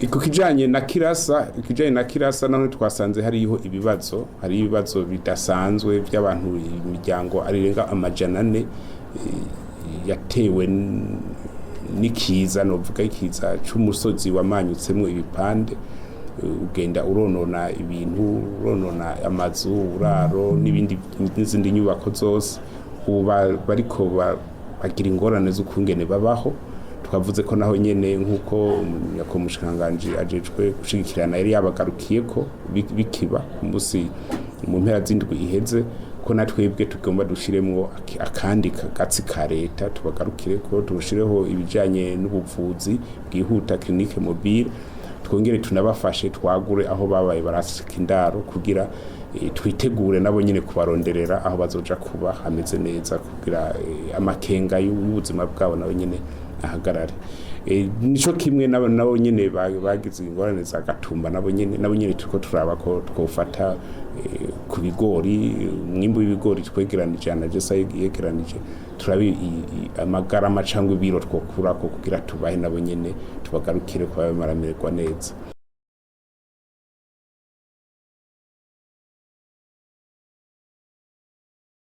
Ku kijanye na Kirasa, ikijanye na Kirasa naho twasanze hariho ibibazo, hari ibibazo bidasanzwe by'abantu, imiryango arenga 400 yatewe n'ikiza, novuga ikiza c'umusozi wamanyutsemwo ibipande, ugenda uronona ibintu, uronona amazu, uburaro n'ibindi n'izindi nyubako zose. Ubu bariko bagira ingorane z'ukungene babaho. Twavuze ko naho nyene, nk'uko umushikiranganji ajejwe gushigikirana yari yabagarukiye ko bikiba ku munsi mu mpera z'indwi iheze, ko na twebwe tugomba dushiremwo akandi kagatsi ka leta, tubagarukire ko turushireho ibijanye n'ubuvuzi bwihuta, clinique mobile, twongere tunabafashe twagure aho babaye barasika indaro, kugira twitegure nabo nyine kubaronderera aho bazoja kuba hameze neza, kugira amakenga y'ubuzima bwabo nabo nyine ahagarare. Nico kimwe nabo nyene bagize ingorane za Gatumba, nabo nyene turiko turaba ko twofata ku bigori, umwimbu w'ibigori twegeranije, ANAGESSA yegeranije, turabe amagarama cyangwa ibiro twokurako kugira tubahe nabo nyene, tubagarukire kuba baramererwa neza.